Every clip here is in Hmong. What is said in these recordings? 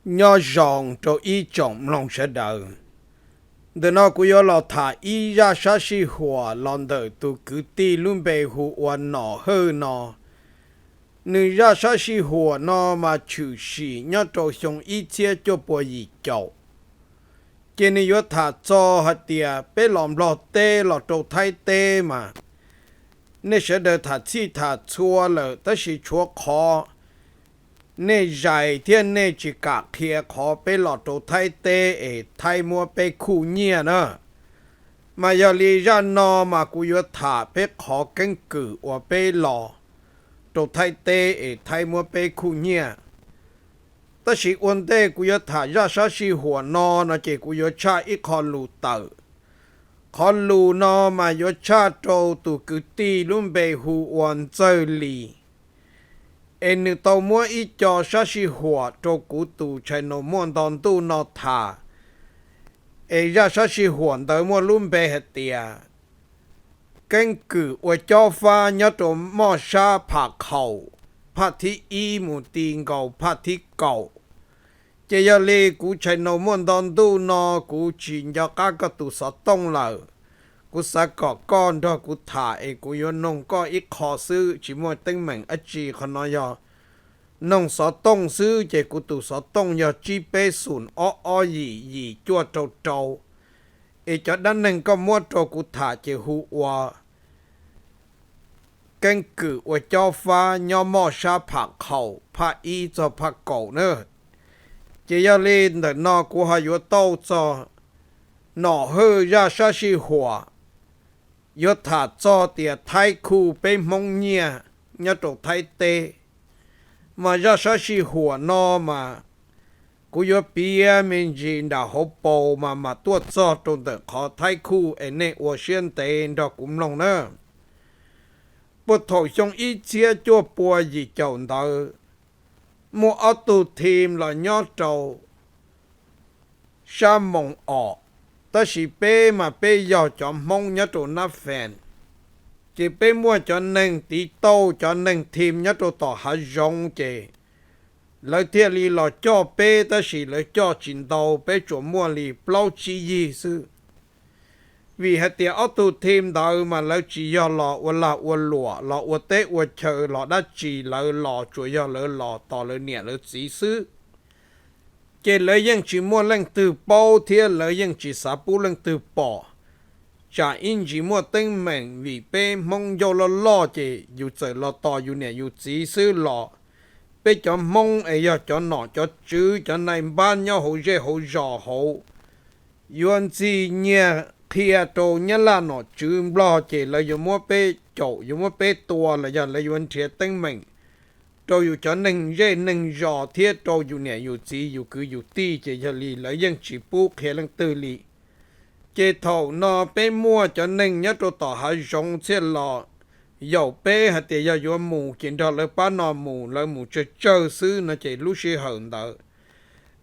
Nyob zoo rau ib tsoom mloog sawv daws. Ntawm no kuv yuav los tham ib zaj sab sij huam los ntawm tus kwv tij lub npe hu ua Nom Hawj no. Nws zaj sab sij huam no mas tshwm sim nyob rau xyoo ib txhiab cuaj pua yim caum. Ces nws yuav tham txog hais tias peb los Nplog teb los rau Thaib teb mas nej sawv daws tham txhij tham txhua lawm tab sis tshuav qhov nej zais thiab nej tsis kam qhia qhov peb los rau Thaib teb es Thaib muab peb khuj nyiaj na. Mas yog li zaj no mas kuv yuav tham peb qhov keeb kwm uas peb los rau Thaib teb es Thaib muab peb khuj nyiaj. Tab sis ua ntej kuv yuav tham zaj sab sij huam no no ces kuv yuav tshaj ib qho lus tawm. Qhov lus no mas yuav tshaj rau tus kwv tij lub npe hu ua Ntxawg Lis, es nws tau muab ib co sab sij huam rau kuv tus channel muaj nto ntuj no tham. Es zaj sab sij huam ntawd muaj lub npe hais tias keeb kwm ua cob fab nyob rau moj sab Pham Khaum, phaj thib ib mus ti nkaus phaj thib kaum. Ces yog li kuv channel muaj nto ntuj no kuv tsis nco qab koj tus xov tooj lawm. Kuv xav kom koj nrog kuv tham es kuv yuav noog koj ib qho xwb, tsis muaj teeb meem dab tsi. Qhov no yog noog xov tooj xwb, ces kuv tus xov tooj yog tsib peb xoom ob ob yim yim cuaj rau rau. Es cov dab neeg koj muab rau kuv tham ces hu ua keeb kwm ua cob fab nyob moj sab Pham Khaum phaj ib txog phaj kaum na. Ces yog li ntawm no kuv ho yuav tau txog Nom Hawj zaj sab sij huam, yuav tham txog tias Thaib khuj peb Hmoob nyiaj nyob rau Thaib teb. Mas zaj sab sij huam no mas kuv yuav piav me ntsis nram hauv paus mas mam tuaj txog rau ntawm qhov Thaib khuj es nej ua siab ntev nrog kuv mloog na. Puag thaum xyoo ib txhiab cuaj pua yim caum ntawd, muaj ob tug thim los nyob rau sab Moos Om, tab sis peb mas peb yog cov Hmoob nyob rau Nab Fes. Ces peb muaj cov neeg tiv tauj cov neeg thim nyob rau tom hav zoov ces lawv thiaj li los coj peb, tab sis lawv coj tsis ntau, peb tsuas muaj li plaub tsib yig xwb. Vim hais tias ob tug thim ntawd mas lawv tsis yog los ua lag ua luam los ua teb ua chaw los dab tsi, lawv los tsuas yog lawv los tos lawv niam lawv txiv xwb. Ces lawv yeej tsis muaj leej twg paub thiab lawv yeej tsis xav pub leej twg pom. Tsam ib ntsis muaj teeb meem vim peb Hmoob ncauj loj loj ces yus txawm los tos yus niam yus txiv xwb los peb cov Hmoob es yog cov nom cov tswv cov nai npab nyob hauv zej hauv zos hauv, yuav ntxig nyiag qhia rau Nyab Laj nom tswv Nplog ces lawv yuav muab peb caum yuav muab peb tua los yog lawv yuav nrhiav teeb meem rau yus cov neeg zej neeg zos thiab rau yus niam yus txiv yus kwv yus tij, ces yog li lawv yeej tsis pub qhia leej twg li. Ces thaum no peb muaj cov neeg nyob rau tom hav zoov thiaj los yaum peb hais tias yog yuav mus ces nrog lawv pab no mus, lawv mus tsawg tsawg xwb no ces lub sij hawm ntawd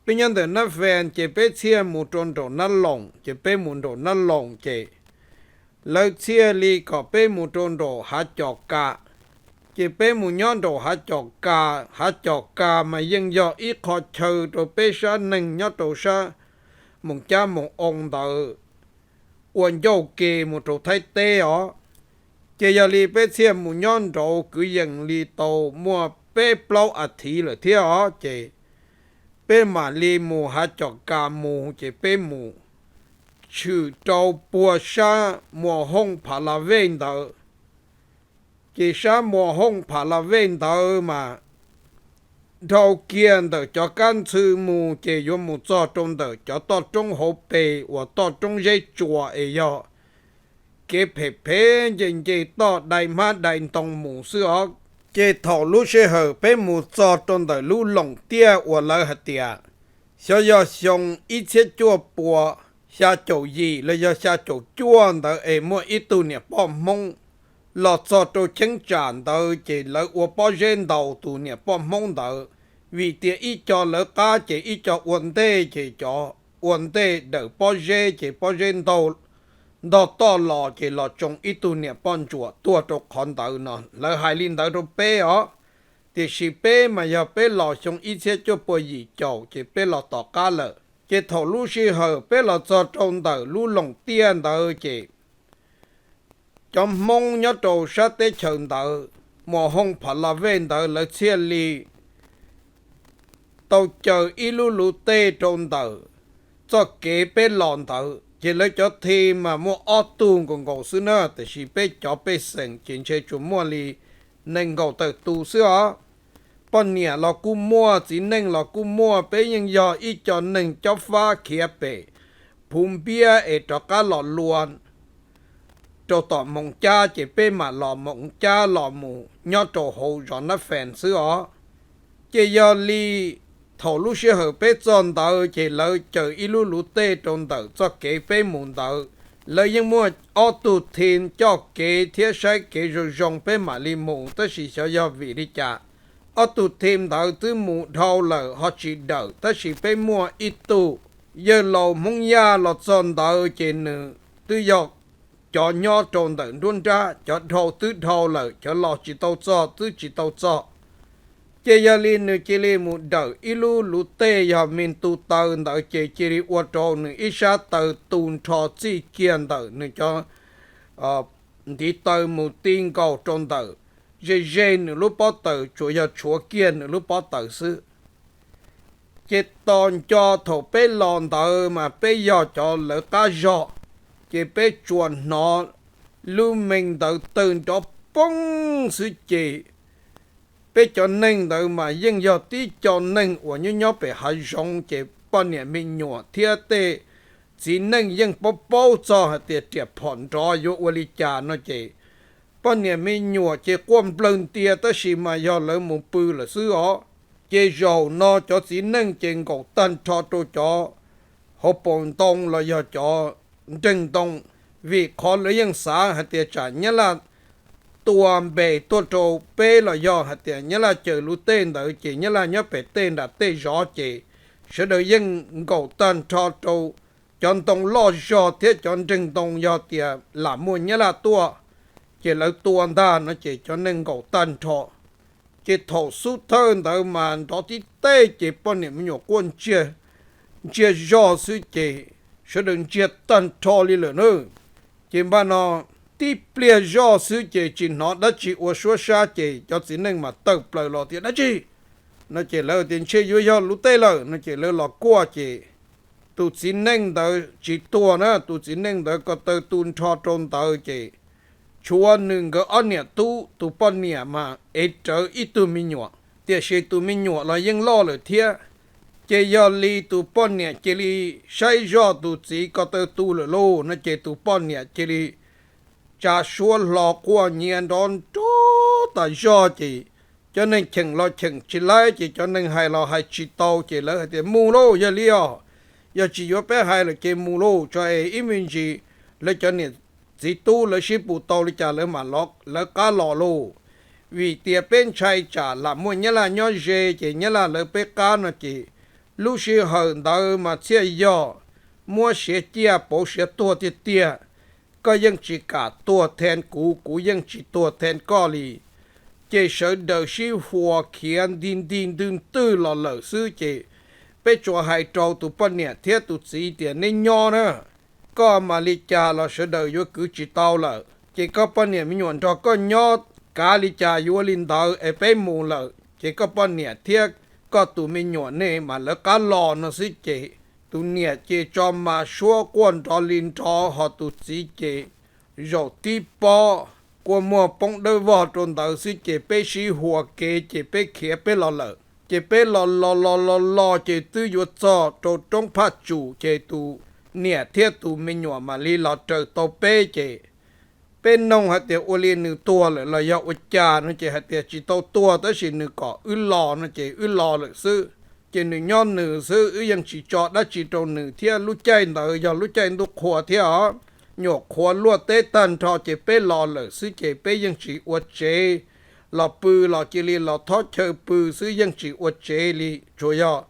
peb nyob ntawm Nab Fes ces peb thiaj mus rau nraum Nab Loos, ces peb mus nraum Nab Loos ces lawv thiaj li kom peb mus rau nraum Hav Cos Kas. Ces peb mus nyob nraum Hav Cos Kas, Hav Cos Kas mas yeej yog ib qho chaw rau peb sab neeg nyob rau sab Moos Cab Moos Oo ntawd ua ncauj ke mus rau Thaib teb os. Ces yog li peb thiaj mus nyob nraud kwv yees li tau muaj peb plaub as thiv lawm thiab os. Ces peb mam li mus Hav Cos Kas mus, ces peb mus tshwm rau puag sab Muas Hooj Pham La Vej ntawd. Ces sab Muas Hooj Pham La Vej ntawd mas dhau kiag ntawm cov kab ntxhw mus ces yuav mus txog rau ntawm cov toj roob hauv pes uas toj roob Zeb Tsua es yog kev phem phem nce nce toj dai hmab dai ntoo mus xwb os. Ces thaum lub sij hawm peb mus txog rau ntawm lub loos tiaj uas lawv hais tias xyov yog xyoo ib txhiab cuaj pua xya caum yim los yog xya caum cuaj ntawd es muaj ib tug niam poj Hmoob los txog rau cheeb tsam ntawd ces lawv ua pob zeb ntaus tus niam poj Hmoob ntawd, vim tias ib co lawv qab ces ib co ua ntej, ces cov ua ntej dawm pob zeb ces pob zeb ntog toj los ces los tsoo ib tug niam poj ntsuam tuag rau qhov ntawd no. Lawv hais li ntawd rau peb os. Tiam sis peb mas yog peb los xyoo ib txhiab cuaj pua yim caum ces peb los tom qab lawm. Ces thaum lub sij hawm peb los txog rau ntawm lub Loos Tiaj ntawd ces cov Hmoob nyob rau sab teb chaws ntawd, Muas Hooj Pham Las Vej ntawd lawv thiaj li tau caw ib lub luv tej rau ntawm txoj kev peb los ntawd. Ces lawv cov thi mas muaj ob tug nkaus nkaus xwb na, tiam sis peb cov pej xeem ces ntshe tsuas muaj li nees nkaum tawm tus xwb os. Poj niam los kuj muaj, txiv neej los kuj muaj, peb yeej yog ib co neeg cob fab khiav pem Phuv Npiab es rov qab los lua rau tom Moos Cab, ces peb mam los Moos Cab los mus nyob rau hauv zos Nab Fees xwb os. Ces yog li thaum lub sij hawm peb txog ntawd ces lawv caw ib lub luv tej rau ntawm txoj kev peb mus ntawd. Lawv yeej muaj ob tug thi coj kev thiab saib kev zoo zoo peb mam li mus, tab sis xyov yog vim li cas ob tug thi ntawd twb mus dhau lawm ho tsis dawm, tab sis peb muaj ib tug yawg laus Hmoob Yaj los txog ntawd ces nws twb yog cov nyob rau ntawm nruab nrab, cov dhau twb dhau lawm, cov los tsis tau txog twb tsis tau txog. Ces yog li nws cia li mus dawm ib lub luv tej yog me ntu taw ntawd ces cia li ua rau nws ib sab taw tu nrho txij kiag ntawm nws cov ntiv taw mus ti nkaus rau ntawm ze ze nws lub pob taws, tsuas yog tshuav kiag nws lub pob taws xwb. Ces tos nco thaum peb los ntawd mas peb yog cov lawv qab zog, ces peb tsuas hnov lub me ntawd tawg nrov poob xwb ces peb cov neeg ntawd mas yeej yog tib co neeg uas nyob nyob pem hav zoov, ces poj niam me nyuam thiab tej txiv neej yeej paub paub txog hais tias riam phom nrov yuav ua li cas no ces poj niam me nyuam ces quaj nplawg ntia, tab sis mas yog lawv mus pw lawm xwb os. Ces zaum no cov txiv neej ces nkaum tag nrho rau cov hauv paus ntoo los yog cov nreeg ntoo, vim qhov lawv yeej xav hais tias tsam Nyab Laj tua npe tuaj rau peb los yog hais tias Nyab Laj caw lub tej ntawd ces Nyab Laj nyob pem tej nram tej zov ces sawv daws yeej nkaum tag nrho rau cov ntoo loj zog thiab cov nreeg ntoo, yog tias lam muaj Nyab Laj tuaj ces lawv tua ntag no ces cov neeg nkaum tag nrho. Ces thaum xub thawj ntawd mas nrov tib teg ces poj niam me nyuam quaj ntsiag zog xwb ces sawv daws ntsiag tag nrho li lawm na. Ces npaj no tib pliag zoj xwb ces tsis hnov dab tsi ua suab sab ces cov txiv neej mas tawm plaws los tias dab tsi no ces lawv tias ntshe yuav yog lub tej lawm no ces lawv los kuaj ces tus txiv neej ntawd tsis tuag na, tus txiv neej ntawd ko taw tu nrho rau ntawd ces tshuav nws nkawd ob niam tub, tus poj niam mas ev rawv ib tug me nyuam, tiam sis tus me nyuam los yeej loj lawm thiab. Ces yog li tus poj niam cia li saib zoj tus txiv ko taw tu lawm lauj no ces tus poj niam cia li tsa suab hlo quaj nyiav nrov nrov tas zog ces cov neeg cheem los cheem tsis laib ces cov neeg hais los hais tsis tau ces lawv hais tias mus lauj, yog li os, yog tsis yuav peb hais lawm ces mus lauj, tso es ib me ntsis lawv cov niam txiv tub lawv sib pus tau li cas lawv mam lawv qab los lauj. Vim tias peb ntshai tsam lam muaj Nyab Laj nyob ze ces Nyab Laj lawv peb qab no ces lub sij hawm ntawd mas thiaj yog muab siav ciaj pauv siav tuag tiag tiag. Koj yeej tsis kam tuag then kuv, kuv yeej tsis tuag then koj li. Ces sawv daws sib huas khiav nti nti ntwg ntwg los lawm xwb ces peb tsuas hais rau tus poj niam thiab tus txiv tias neb nyob na, koj mam li cas los sawv daws yuav kwv tsis tau lawm. Ces koj poj niam me nyuam nrog koj nyob, kav li cas yuav li ntawd es peb mus lawm ces koj poj niam thiab koj tus me nyuam nej mam lawv qab los no xwb ces tus niam ces tso mas suab quaj nrov li nrov ho tus txiv ces zaum tib pob kua muag poob dawb vog rau ntawd xwb ces peb sib huas kev ces peb khiav peb los lawm. Ces peb los los los los los ces twb yuav txog rau roob Phaj Tsum ces tus niam thiab tus me nyuam mam li los raws tau peb ces peb noog hais tias ua li nws tuag lawm los yog ua cas no ces hais tias tsis tau tuag tab sis nws kom wb los no ces wb los lawm xwb. Ces nws nyob nws xwb, wb yeej tsis tso dab tsi rau nws thiab. Lub caij ntawd yog lub caij ntuj qhua thiab os, nyuam qhuav luaj teb tag nrho ces peb los lawm xwb ces peb yeej tsis ua tsev, los pw los cia li los thob chaw pw xwb yeej tsis ua tsev li, tsuas yog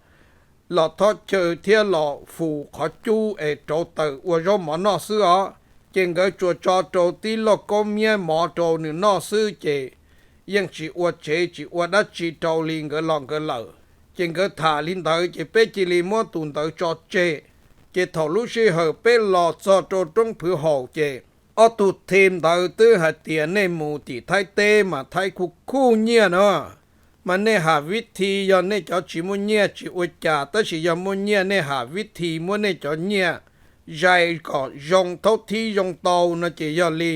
los thob chaw thiab los fus qhov cub es rauv taws ua zaub mov noj xwb os. Ces nkawd tsuas tso rau tib lauj kaub miab mov rau nws noj xwb ces yeej tsis ua tsev tsis ua dab tsi rau li, nkawd los nkawd lawm. Ces nkawd tham li ntawd ces peb cia li muab tus ntawd tso tseg. Ces thaum lub sij hawm peb los txog rau roob Phwv Haum ces ob tug thim ntawd twb hais tias nej mus tim Thaib teb mas Thaib kuj khuj nyiaj no, mas nej ham vib thi, yog nej cov tsis muaj nyiaj tsis ua cas, tab sis yog muaj nyiaj nej ham vib thi muab nej cov nyiaj zais kom zoo thaub thib zoo tau no ces yog li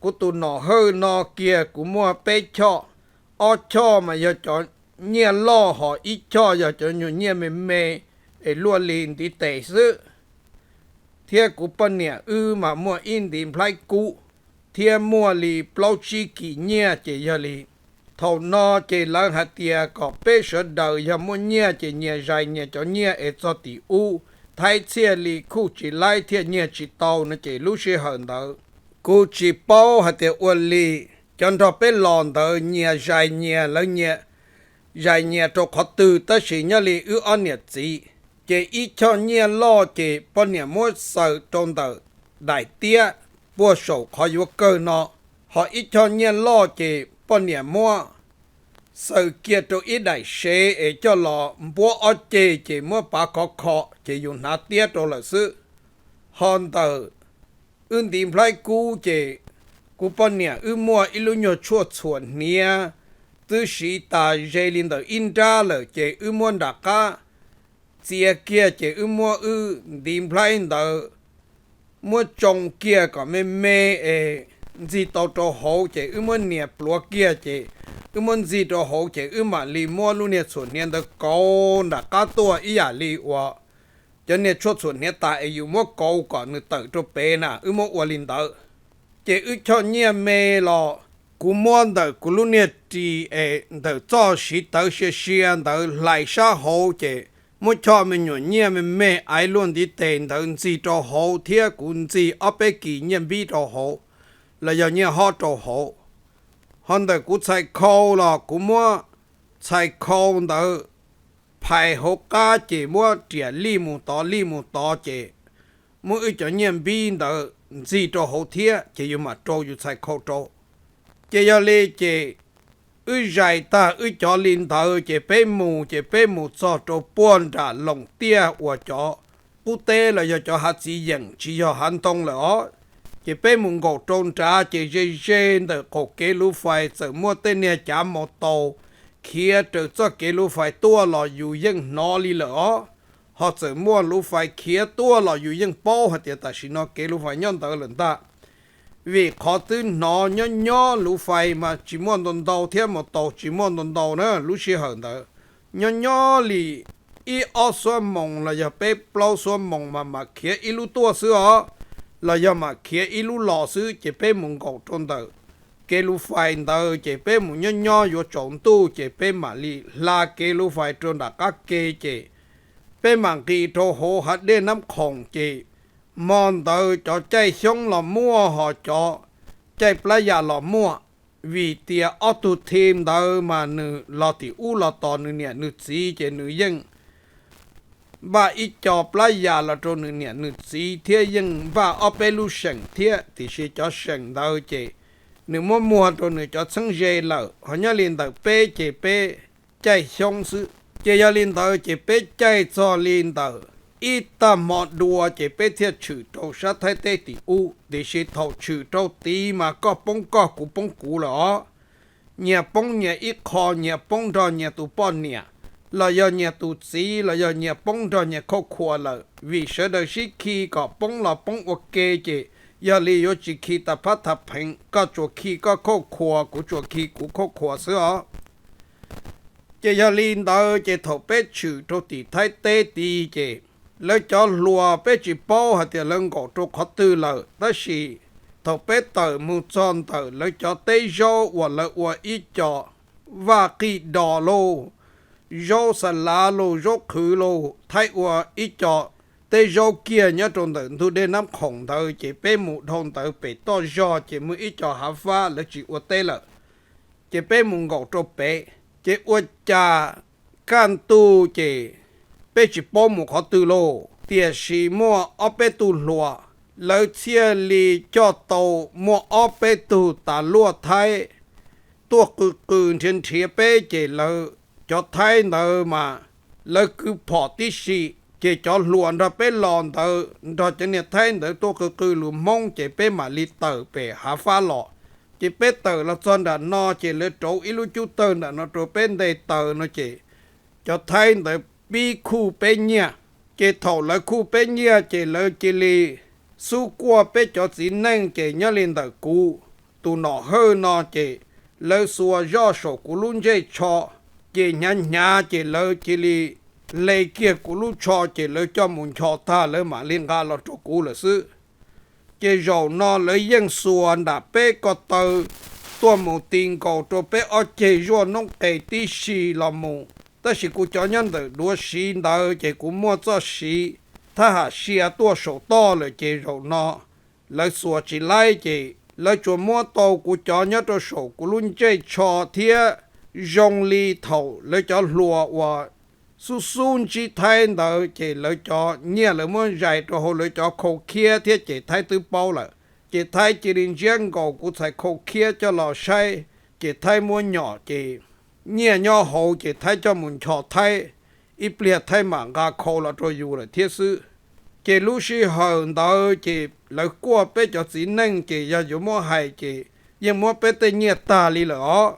kuv tus nom hawj no kiag kuv muaj peb choj, ob choj mas yog cov nyiaj loj, ho ib choj yog cov nyuag nyiaj me me es luaj li ntiv tes xwb. Thiab kuv poj niam wb mas muaj ib ntiv nplhaib kub thiab muaj li plaub tsib kis nyiaj ces yog li thaum no ces lawv hais tias kom peb sawv daws yog muaj nyiaj ces nyias zais nyias cov nyiaj es txog tim ub Thaib thiaj li khuj tsis laib thiaj nyiag tsis tau no ces lub sij hawm ntawd kuv tsis paub hais tias ua li cov nrog peb los ntawd nyias zais nyias, lawv nyias zais nyias rau qhov twg, tab sis nyob li wb ob niam txiv ces ib choj nyiaj loj ces poj niam muab xaws rau ntawm daim tiab puag saum qhov yuav kawg no, ho ib choj nyiaj loj ces poj niam muab xaws kiag rau ib daim sev es coj los npuab ob ceg ces muab pav khov kho ces yus hnav tiab rau lawm xwb. Ho ntawm wb ntiv nplhaib kub ces kuv poj niam wb muaj ib lub nyuag tshuaj txhuam hniav twb siv tas ze li ntawm ib nrab lawm ces wb muab nram qab txiav kiag ces wb muab wb ntiv nplhaib ntawd muab tsoo kiag kom me me es ntxig tau rau hauv ces wb muab nias pluav kiag ces wb muab ntxig rau hauv ces wb mam li muab lub niag txhuam hniav ntawd kauv nram qab tuaj ib yam li uas cov niag tshuaj txhuam hniav tas es yus muab kauv kom nws tawm rau pem na, wb muab ua li ntawd. Ces wb choj nyiaj me los kuv muab ntawm kuv lub niag ris es ntawm txoj siv tawv sia sia ntawd hlais sab hauv ces muab choj me nyuam nyiaj me me aiv luaj ntiv tes ntawd ntxig rau hauv thiab kuv ntxig ob peb kis nyiaj npib rau hauv los yog nyiaj hob rau hauv. Ho ntawm kuv txhais khau los kuv muab txhais khau ntawd phais hauv qab ces muab riam lij mus tod lij mus tod ces muab wb cov nyiaj npib ntawd ntxig rau hauv thiab ces yus mam rau yus txhais khau rau. Ces yog li ces wb zais tag wb cov li ntawd ces peb mus ces peb mus txog rau puag nram Loos Tiaj uas cov qub teb los yog cov hav txiv yeem tsis yog hav ntoo lawm os. Ces peb mus nkaum rau nrad ces ze ze ntawm qaum kev lub fais txawm muaj tej niag cav maus taus khiav raws txoj kev lub fais tuaj los yus yeej hnov li lawm os. Ho txawm muaj lub fais khiav tuaj los yus yeej paub hais tias tam sim no kev lub fais nyob ntawd lawm ntag. Vim qhov twb hnov nyob nyob lub fais mas tsis muaj ntau ntau thiab maus taus tsis muaj ntau ntau na lub sij hawm ntawd. Nyob nyob li ib ob xuab moos los yog peb plaub xuab moos mas mam khiav ib lub tuaj xwb os, los yog mam khiav ib lub los xwb ces peb mus nkaum rau ntawm kev lub fais ntawd ces peb mus nyob nyob yuav tsaus ntuj ces peb mam li hla kev lub fais rau nram qab ke ces peb mam nqis rau hauv hav dej Nab Khoom ces hmo ntawd cov caij xyoob los muaj ho cov caij plab yas los muaj, vim tias ob tug thim ntawd mas nws los tim ub los tos nws niam nws txiv ces nws yeej npaj ib co plab yas los rau nws niam nws txiv thiab yeej npaj ob peb lub seem thiab, tiam sis cov seem ntawd ces nws muab muag rau nws cov txheeb ze lawm, ho nyob li ntawm peb ces peb caij xyoob xwb. Ces yog li ntawd ces peb caij txog li ntawm ib tag hmo dua ces peb thiaj tshwm rau sab Thaib teb tim ub, tiam sis thaum tshwm rau tid mas koj poob koj kuv poob kuv lawm os. Nyias poob nyias ib qho, nyias poob nrog nyias tus poj niam, los yog nyias tus txiv, los yog nyias poob nrog nyias khauj khua lawm, vim sawv daws sib khi kom poob los poob ua ke ces yog li yuav tsis khi tas phab thas pheev, koj tsuas khi koj khauj khua, kuv tsuas khi kuv khauj khua xwb os. Ces yog li ntawd ces thaum peb tshwm rau tim Thaib teb tid ces lawv cov hluas peb tsis paub hais tias lawv nkaum rau qhov twg lawm, tab sis thaum peb tawm mus txog ntawm lawv cov teb zaub uas lawv ua ib co vaj qij dos lauj, zaub xa lav lauj, zaub qhwv lauj, thaib ua ib co teb zaub kiag nyob rau ntawm ntug dej Nab Khoom ntawd ces peb mus dhau ntawd pem toj zog ces muaj ib co hav fab lawv tsis ua teb lawm. Ces peb mus nkaum rau pem, ces ua cas kaj ntug ces peb tsis paub mus qhov twg lauj, tiam sis muaj ob peb tug hluas, lawv thiaj li coj tau muaj ob peb tug tas luaj thaib tuaj qw qw nrhiav nrhiav peb ces lawv, cov Thaib ntawd mas lawv kwv phom tib si, ces cov hluas nrog peb los ntawd nrog cov niag Thaib ntawd tuaj qw qw lus Hmoob ces peb mam li tawm pem hav fab los. Ces peb tawm los txog nram no ces lawv rauv ib lub cub tawg nram no rau peb nte taws no ces cov Thaib ntawd pib khuj peb nyiaj. Ces thaum lawv khuj peb nyiaj ces lawv cia li xub kuaj peb cov txiv neej ces nyob li ntawm kuv tus nom hawj no ces lawv xuas zoj saum kuv lub ntsej tsho, ces hnyav hnyav ces lawv cia li hle kiag kuv lub tsho ces lawv coj mus nchos tag lawv mam li nqa los rau kuv lawm xwb. Ces zaum no lawv yeej xuas nram peb ko taw tuaj mus ti nkaus rau peb ob ceg zuaj noob qes tib si los mus, tab sis kuv cov nyob ntawm duav siv ntawd ces kuv muaj txoj siv thab ham sia tuaj saum toj lawm ces zaum no lawv xuas tsis laib ces lawv tsuas muab tau kuv cov nyob rau saum kuv lub ntsej tsho thiab zoo li thaum lawv cov hluas uas xub xub ntsib Thaib ntawd ces lawv cov nyiaj lawv muab zais rau hauv lawv cov khau khiab thiab ces Thaib twb paub lawm. Ces Thaib cia li ntsiab nkaus kuv txhais khau khiab coj los saib, ces Thaib muab nyom ces nyiaj nyob hauv ces Thaib coj mus nchos Thaib, ib pliag Thaib mam nqa khau los rau yus lawm thiab xwb. Ces lub sij hawm ntawd ces lawv kuaj peb cov txiv neej ces yog yuav muab hais ces yeej muab peb tej nyiaj tag li lawm os,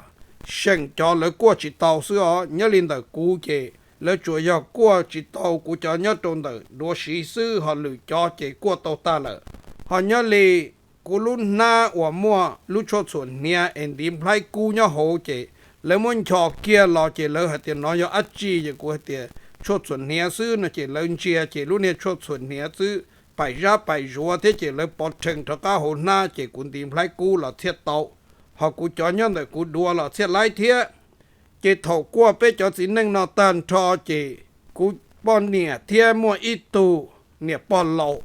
seem cov lawv kuaj tsis tau xwb os. Nyob li ntawm kuv ces lawv tsuas yog kuaj tsis tau kuv cov nyob rau ntawm duav siv xwb, ho lwm cov ces kuaj tau tag lawm. Ho nyob li kuv lub hnab uas muaj lub tshuaj txhuam hniav es ntiv nplhaib kub nyob hauv ces lawv muab nchos kiag los ces lawv hais tias nov yog dab tsi, ces kuv hais tias tshuaj txhuam hniav xwb no ces lawv ntsia ces lub niag tshuaj txhuam hniav xwb paim zab paim zuav thiab ces lawv pov rhees rov qab hauv hnab ces kuv ntiv nplhaib kub los thiaj tau, ho kuv cov nyob ntawm kuv duav los thiaj laib thiab. Ces thaum kuaj peb cov txiv neej no tag nrho ces kuv poj niam thiab muaj ib tug niam pog laus,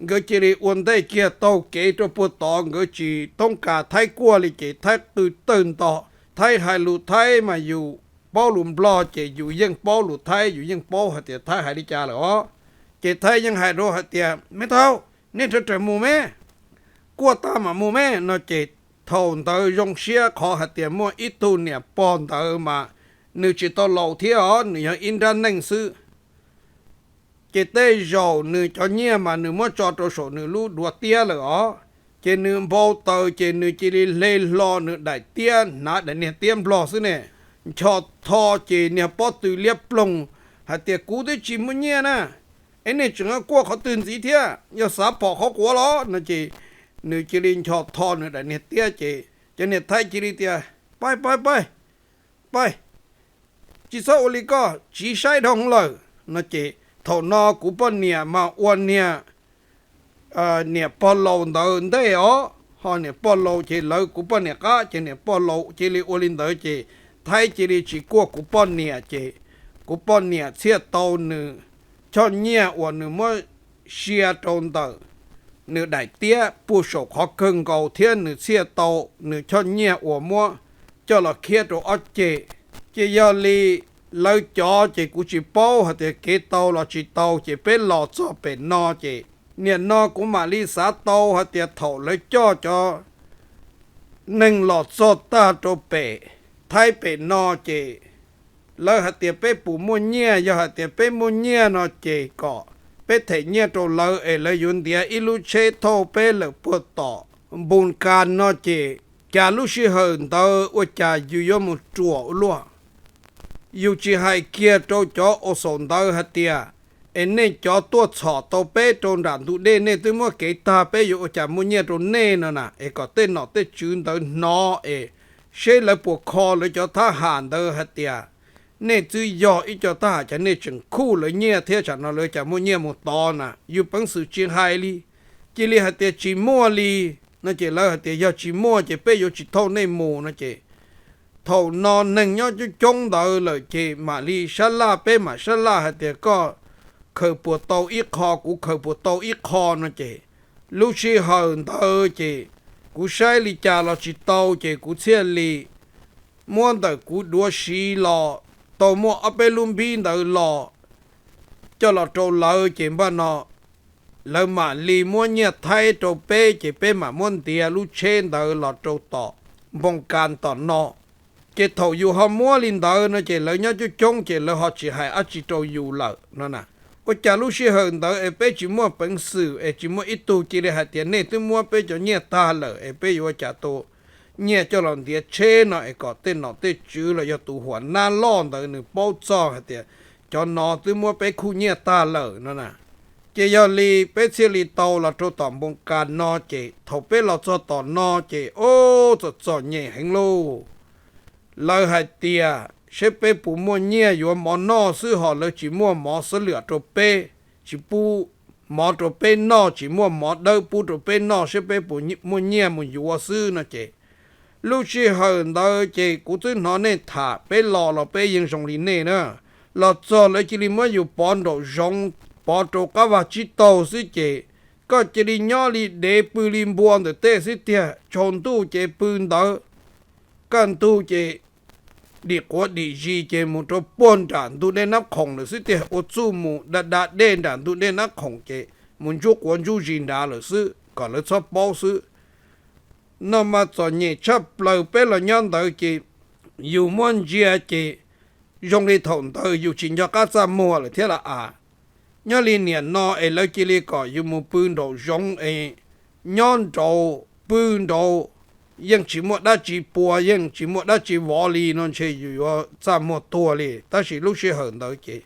nkawd cia li ua ntej kiag taug kev rau puag tod, nkawd tsis toob kas Thaib kuaj li ces Thaib qw tawg nto. Thaib hais lus Thaib mas yus paub lus Nplog ces yus yeej paub lus Thaib, yus yeej paub hais tias Thaib hais li cas lawm os. Ces Thaib yeej hais rau hais tias, Me thaub, nej rov raws mus me, kuaj tag mam mus me no ces thaum ntawd zoo siab qhov hais tias muaj ib tug niam pog ntawd mas nws tsis tau laus thiab os, nws yog ib nrab neej xwb. Ces tej zaum nws cov nyiaj mas nws muab tso rau saum nws lub duav tiab lawm os. Ces nws npau taws ces nws cia li hle hlo nws daim tiab, hnav daim niag tiab Nplog xwb ne, nchos tho ces niag pob tw liab ploog hais tias, Kuv twb tsis muaj nyiaj na, es nej tseem kuaj qhov twg ntxiv thiab, yog xav pom qhov quav los? No ces nws cia li nchos tho nws daim niag tiab ces cov niag Thaib cia li tias, Pab, pab, pab, pab, tsis txhob ua li koj, tsiv saib dhau lawm. No ces thaum no kuv poj niam mas ua niag niam pog laus ntawd ntej os, ho niam pog laus ces lawv kuv poj niam qab ces niam pog laus cia li ua li ntawd ces Thaib cia li tsis kuaj kuv poj niam ces kuv poj niam thiaj tau nws choj nyiaj uas nws muab sia rau ntawm nws daim tiab puag saum qhov kawg nkaus thiab nws thiaj tau nws choj nyiaj uas muab coj los khiab rau ob ceg. Ces yog li lawv cov ces kuv tsis paub hais tias kev tau los tsis tau ces peb los txog pem no ces nim no kuv mam li xav tau hais tias thaum lawv coj cov neeg los txog tag rau pem Thaib pem no ces lawv hais tias peb puas muaj nyiaj, yog hais tias peb muaj nyiaj no ces kom peb them nyiaj rau lawv es lawv yuav ntiav ib lub tsheb thauj peb lawm puag tom Npus Kas no ces cas lub sij hawm ntawd ua cas yus yuav mus ruam ua luaj. Yus tsis hais kiag rau cov ua xaum ntawd hais tias, Es nej cov tuaj txhom tau peb rau nram ntug dej, nej twb muab kev tag, peb yuav ua cas muaj nyiaj rau nej no na? Es kom tej nom tej tswv ntawd hnov es seb lawv puas kho lawv cov thab ham ntawd hais tias nej twb yog ib co thab ham cas nej tseem khuj lawv nyiaj thiab, tsam no lawv cas muaj nyiaj mus tod na? Yus peev xwm tsis hais li, cia li hais tias tsis muaj li no ces lawv hais tias yog tsis muaj ces peb yuav tsis thauj nej mus no ces thaum no neeg nyob coob coob ntawd lawm ces mam li sab laj, peb mam sab laj hais tias koj khaws puas tau ib qho, kuv khaws puas tau ib qho no ces lub sij hawm ntawd ces kuv saib li cas los tsis tau ces kuv thiaj li muab ntawm kuv duav siv los tau muaj ob peb lub npib ntawd los coj los rau lawv ces npaj no lawv mam li muab nyiaj Thaib rau peb ces peb mam muab ntiav lub tsheb ntawd los rau tom Npoo Kas tom no. Ces thaum yus ho muab li ntawd no ces lawv nyob coob coob ces lawv ho tsis hais dab tsi rau yus lawm no na. Ua cas lub sij hawm ntawd es peb tsis muaj peev xwm es tsis muaj ib tug cia li hais tias nej twb muab peb cov nyiaj tag lawm es peb yuav ua cas tus nyiaj coj los ntiav tsheb no es kom tej nom tej tswv los yog tus huam nab loj ntawd nws paub txog hais tias cov no twb muab peb khuj nyiaj tag lawm no na. Ces yog li peb thiaj li tau los rau tom Npoo Kas no ces thaum peb los txog tom no ces ub txom txom nyem heev lauj. Lawv hais tias seb peb puas muaj nyiaj yuav mov noj xwb ho lawv tsis muaj mov xab lwm rau peb, tsis pub mov rau peb noj, tsis muaj mov dawb pub rau peb noj, seb peb puas muaj nyiaj mus yuav xwb no ces lub sij hawm ntawd ces kuv twb hnov nej tham peb los los peb yeej zoo li nej na. Los txog lawv cia li muab yus pov nraum zoov, pov rau qab vaj tsib taug xwb ces koj cia li nyob li dev pw li npua ntawm tej xwb tiag, tsaus ntuj ces pw ntawd, kaj ntug ces dim quav dim zis ces mus rau puag nram ntug dej Nab Khoom lawm xwb tiag, ua txuj mus da da dej nram ntug dej Nab Khoom ces mus ntsuj quav ntsuj zis nrad lawm xwb kom lawv txhob paub xwb. No mas txom nyem tshaj plaws, peb los nyob ntawd ces yus muab ntsia ces zoo li thaum ntawd yus tsis nco qab txaj muag lawm thiab las as. Nyob li niam no es lawv cia li kom yus mus pw nraum zoov es nyob nraud pw nraud, yeej tsis muaj dab tsi pua, yeej tsis muaj dab tsi vov li no ntshe yus yuav txaj muag tuag li. Tab sis lub sij hawm ntawd ces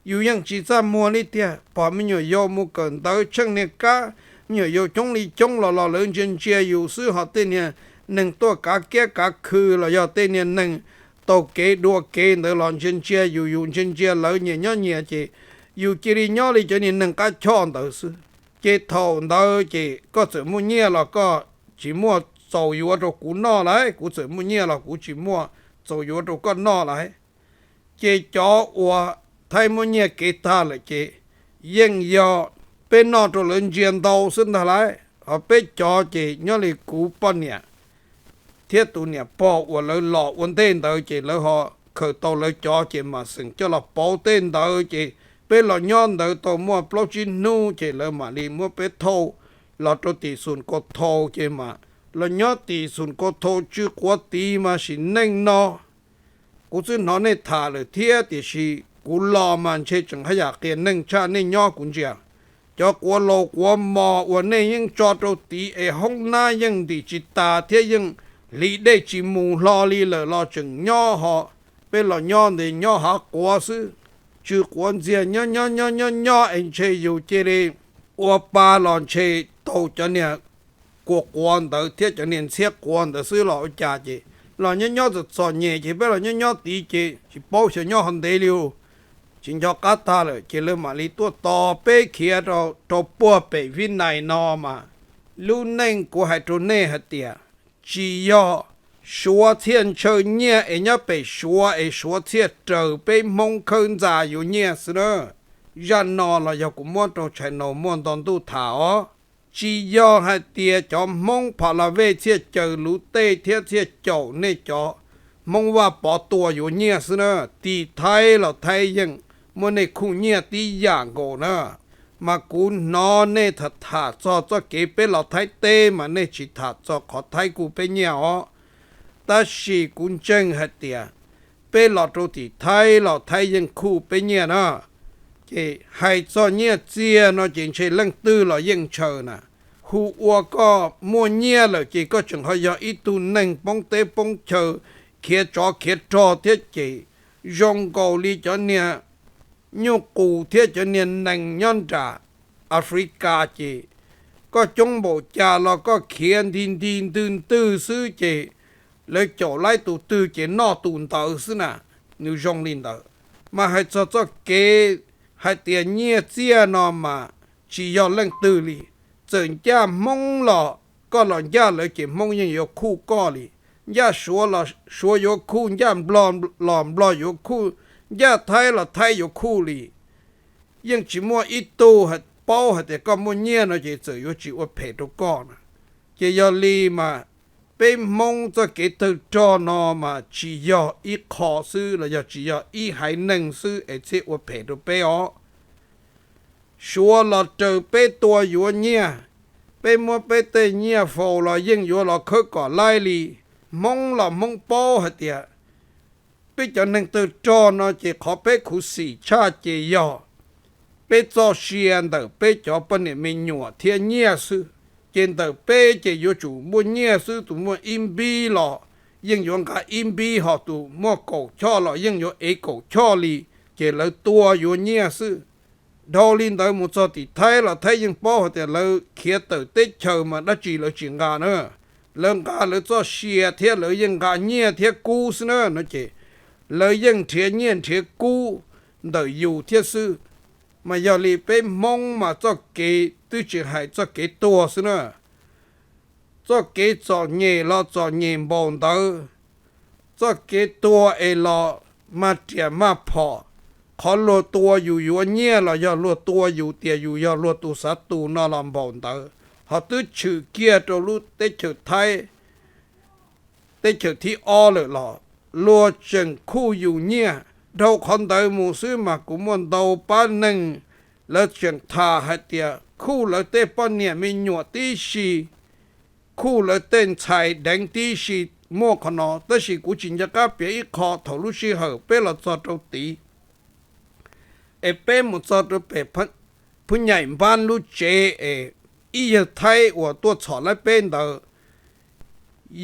yus yeej tsis txaj muag li tiag. Pom me nyuam yaus mus kawm ntawv tsheej niag kab, me nyuam yaus coob li coob los los lawv ntsia ntsia yus xwb, ho tej niag neeg tuaj kav kiab kav khw los yog tej niag neeg taug kev dua kev ntawd los ntsia ntsia yus, yus ntsia ntsia lawv, nyias nyob nyias ces yus cia li nyob li cov niag neeg qab choj ntawd xwb. Ces thaum ntawd ces koj txawm muaj nyiaj los koj tsis muaj txaus yuav rau kuv noj lauj, kuv txawm muaj nyiaj los kuv tsis muaj txaus yuav rau koj noj lauj. Ces cov uas Thaib muab nyiaj kev tag lawm ces yeej yog peb noj rau lawv ntsia ntau xwb ntag lauj. Ho peb cov ces nyob li kuv poj niam thiab tus niam pog uas lawv los ua ntej ntawd ces lawv ho khaws tau lawv cov ces mam xeem coj los pauv tej ntawd ces peb los nyob ntawd tau muaj plaub tsib hnub ces lawv mam li muab peb thauj los rau tim Xus Kos Thau ces mam los nyob tim Xus Kos Thau tsw quav tid mas sim neej no. Kuv twb hnov nej tham lawm thiab tiam sis kuv los mas ntshe tseem haj yam qias neeg tshaj nej nyob kuv ntsia. Cov quav laus quav mos uas nej yeej tso rau tid es hoob nab yeej ntim tsis tas thiab yeej hliv dej tsis mus hlo li lawm los tseem nyob ho. Peb los nyob ntev nyob hav quav xwb, tsw quav ntxiag nyob nyob nyob nyob nyob es ntshe yus cia li ua pa los ntshe tau cov niag kua quav ntawd thiab cov niag ntxhiab quav ntawd xwb los ua cas ces los nyob nyob txom txom nyem ces peb los nyob nyob tid ces tsis paub xyov nyob ho ntev li, tsis nco qab tag lawm ces lawv mam li tuaj tos peb khiav rau puag pem Vib Nais no mas. Lub neej kuv hais rau nej hais tias tsis yog Suav txhiaj ntshaw nyiaj es nyob pem Suav es Suav txhiaj raws peb Hmoob khawb ntxa yuav nyiaj xwb na. Zaj no los yog kuv muab rau channel muaj nto ntuj tham os. Tsis yog hais tias cov Hmoob Pha La Vej txhiaj caws luv tej thiab txhiaj caum nej cov Hmoob Vaj Pov tua yuav nyiaj xwb na. Tim Thaib los Thaib yeej muab nej khuj nyiaj tib yam nkaus na. Mas kuv hnov nej tham tham txog txoj kev peb los Thaib teb mas nej tsis tham txog qhov Thaib khuj peb nyiaj os. Tab sis kuv ntseeg hais tias peb los rau tim Thaib los Thaib yeej khuj peb nyiaj na. Ces hais txog nyiaj txiag no ces ntshe leej twg los yeej ntshaw na. Hu ua koj muaj nyiaj lawm ces koj tseem ho yog ib tug neeg poob teb poob chaw, khiav tsov khiav rog thiab ces zoo nkaus li cov niag nyuj qus thiab cov niag nees nyob nram Africa ces koj coob npaum cas los koj khiav nti nti ntwg ntwg xwb ces lawv caum laib tus twg ces noj tus ntawd xwb na. Nws zoo li ntawd. Mas hais txog txoj kev hais tias nyiaj txiag no mas tsis yog leej twg li. Txawm ncaj Hmoob los koj los ncaj lawv ces Hmoob yeej yuav khuj koj li. Ncaj Suav los Suav yuav khuj, ncaj Nplog los Nplog yuav khuj, ncaj Thaib los Thaib yuav khuj li. Yeej tsis muaj ib tug paub hais tias koj muaj nyiaj no ces txawm yuav tsis ua phem rau koj na. Ces yog li mas peb Hmoob txoj kev tawg rog no mas tsis yog ib qho xwb los yog tsis yog ib haiv neeg xwb es thiaj ua phem rau peb os. Suav los raws peb tua yuav nyiaj, peb muab peb tej nyiaj faus los yeej yuav los khawb kom laib li. Hmoob los Hmoob paub hais tias peb cov neeg tawg rog no ces qhov peb khuv xim tshaj ces yog peb txoj sia ntawm peb cov poj niam me nyuam thiab nyiaj xwb. Ces ntawm peb ces yuav tsum muaj nyiaj xwb, tus muaj ib npib los yeej yuav nqa ib npib, ho tus muaj kaum choj los yeej yuav ev kaum choj li, ces lawv tua yuav nyiaj xwb. Dhau li ntawd mus txog tim Thaib los Thaib yeej paub hais tias lawv khiav tawm teb chaws mas dab tsi lawv tsis nqa na, lawv nqa lawv txoj sia thiab lawv yeej nqa nyiaj thiab kub xwb na no ces lawv yeej nrhiav nyiaj nrhiav kub ntawm yus thiab xwb. Mas yog li peb Hmoob mas txoj kev twb tsis hais txoj kev tuag xwb na, txoj kev txom nyem los txom nyem npaum ntawd, txoj kev tuag es los maj riam maj phom, qhov luag tua yus yuav nyiaj los yog luag tua yus tias yus yog luag tus xav tus no los npaum ntawd, ho twb tshwm kiag rau lub teb chaws Thaib, teb chaws thib ob lawm los luag tseem khuj yus nyiaj. Dhau qhov ntawd mus xwb mas kuv muaj ntau pab neeg lawv tseem tham hais tias khuj lawv tej poj niam me nyuam tib si, khuj lawv tej ntxhais deev tib si, muaj qhov no. Tab sis kuv tsis nco qab piav ib qho thaum lub sij hawm peb los txog rau tid es peb mus txog rau pem Phub Nyaim Npab lub tsev es ib yawg Thaib uas tuaj txhom laib peb ntawd,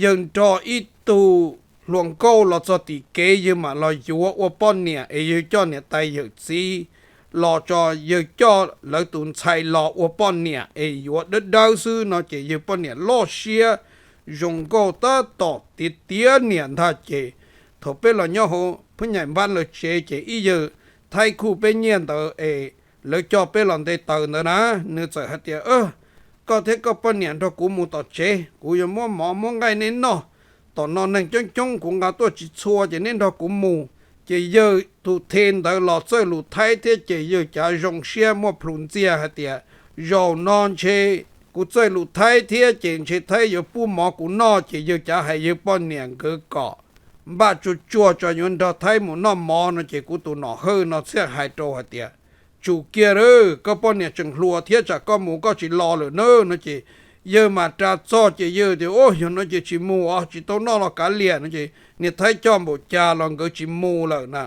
yawg nrog ib tug hluas nkauj los txog tim kev, yawg mam los yuav ua poj niam es yawg coj niam tais yawm txiv los tso, yawg coj lawv tus ntxhais los ua poj niam es yuav dawb dawb xwb no ces yawg poj niam loj siab zoo nkauj tab tom tiav tiav niam ntag. Ces thaum peb los nyob hauv Phub Nyaim Npab lawv tsev ces ib yawg Thaib khuj peb nyiaj ntawd es lawv coj peb los nte taws ntawd na, nws txawm hais tias, koj thiab koj poj niam nrog kuv mus tom tsev, kuv yuav muab mov muab nqaij neb noj. Tom no neeg coob coob kuv nqa tuaj tsis txhua ces neb nrog kuv mus. Ces yawg tus the ntawd los txawj lus Thaib thiab ces yawg cav zoo siab muaj plhus ntxiag hais tias, zaum no ntshe kuv txawj lus Thaib thiab ces ntshe Thaib yuav pub mov kuv noj. Ces yawg cav hais yawg poj niam nkawd kom npaj tsuag tsuag tso yuav nrog Thaib mus noj mov no ces kuv tus nom hawj no thiaj hais rau hais tias, tsum kiag lawm, koj poj niam tseem hluas thiab tsam koj mus koj tsis los lawm na no ces yawg mam ras txog ces yawg tias, yog no ces tsis mus os, tsis tau noj los kav liam no ces niam Thaib coj npaum cas los nkawd tsis mus lawm na.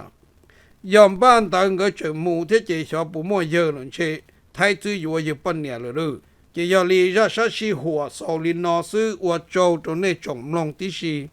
Yog npaj ntawd nkawd tseem mus thiab ces xyov puas muaj yawg lawm, ntshe Thaib twb yuav yawg poj niam lawm lauj. Ces yog li zaj sab sij huam xaus li no xwb, ua tsaug rau nej tsoom mloog tib si.